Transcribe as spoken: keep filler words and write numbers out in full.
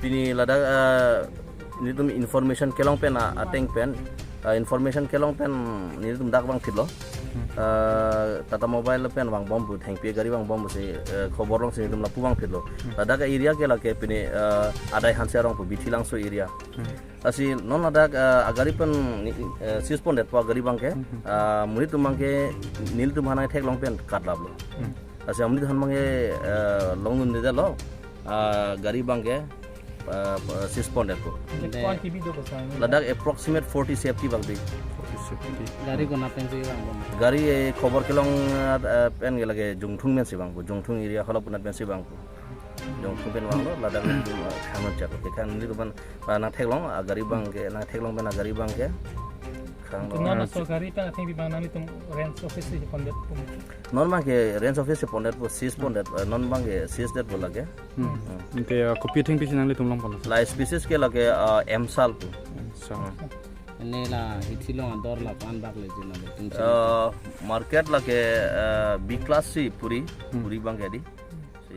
Pini ladak, eh, nelitum information kelong pen, ah, ateng pen, ah, information kelong pen nelitum dak vangphitlo. Ah, Tata Mobile pen vangbom pu, thengpi gari vangbom pusi, eh, khobor longsi nelitum lapu vangphitlo. Ladak area ke lake pini, eh, Adai Hanse arong pu, Bithilangso area. Lasi non ladak, eh, agari pen ni, eh, seize pondetpo agari abangke, ah, monit atum abangke nelitum aphan nangtheklong pen katlaplo. Lasi amonit aphan abangke, eh, longdundedetlo, ah, gari abangke, ah, seize pondetpo. Ladak approximate forty safety bang di. Gari konat pensi vangbom? Gari, eh, khobor kelong, eh, pen ke lake Jongthung pensi vangpo, Jongthung area hala punat pensi vangpo. Jongthung pen vanglo, ladak nelitum, eh, khang chak. Oke, khang nelitum aphan, ah, nangtheklong, ah, gari abangke, nangtheklong pen, ah, gari abangke. Khang lo. Non aso gari pen athengpi abang nanglitum range office si pondet pu? Non abangke range office si pondetpo, seize pondet, eh, non abangke seize detpo lake. Hmm. Anke, ah, kopi athengpi si nanglitum longpon? La species ke lake, ah, M sal pu. So. Ene la hithi along ador la pan bak le jin nanglitum si? Eh, market lake, eh, B class si puri, puri abangke di. Si